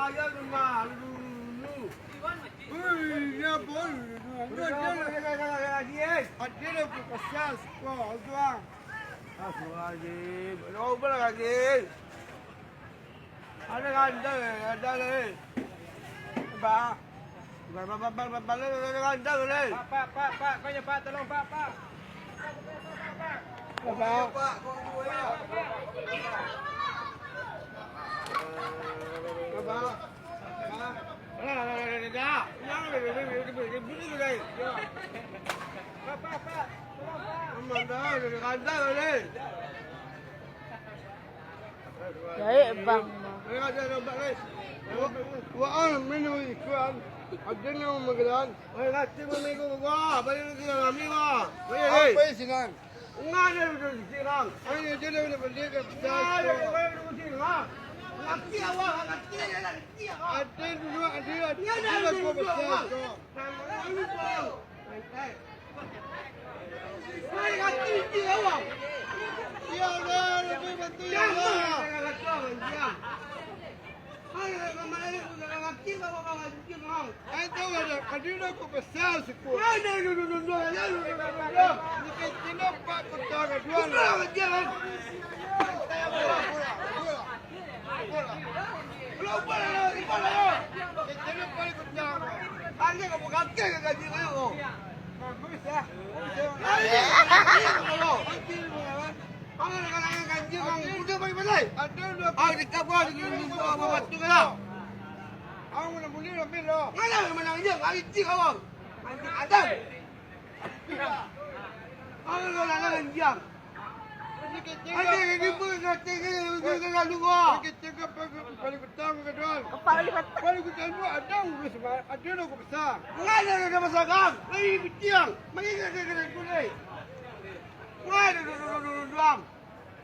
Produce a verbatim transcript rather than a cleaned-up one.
Ayo, rumah, lu, lu, lu. Ui, ya, boy. Udah, udah, udah, udah, udah, udah, udah, eh. Ada dah, aku kasihan, sekolah, tuang. Ah, suruh lagi. Udah, udah lagi. Ada gandang, eh, gandang, eh. Bah. Bah, bah, bah, bah, bah, bah, ada gandang, eh. Pak, pak, pak, pak, kau nyo, Pak, tolong, Pak, Pak. Pak, Pak. Pak, Pak. Pak, Pak. Gaek bang. Wa an minu ikuan. Adina magelan. Oi, ngati mamigo wa, balik lagi kami wa. Oi, oi. Apa isinan? Ngada duduk di sini, Bang. Ayo, dia dah boleh dia dah. Ngada duduk di sini, Bang. Ngati awak, ngati dia, ngati awak. Ada dulu, ada, ada. Ngada duduk, Bang. Nama lu, Bang. Hai, ngati di awak. Ya Allah, lebih bantu ya Allah. Ai, tahu ada, ada nak aku besar siko. Ni kan kena pak kota kaduan. Kena pak kota. Bagus ya. Bagus ya. Ang nak kalangan ganjil, ang muda balik-balik. Ang dekat bawah, di bawah batu kan. Ang nak bunuh, ambil lah. Mana yang menang je, ang licik awak. Ang ada. Ang nak kalangan ganjil. Ada yang ni pun nak tinggal, nak kalangan luar. Balik petang ke doang. Kepala di mata. Balik petang tu ada urus, ada nak besar. Mana ada masalah? Lagi kecil. Mana ada kena kulit. Wah, duh, duh, duh, duh, duh, duh.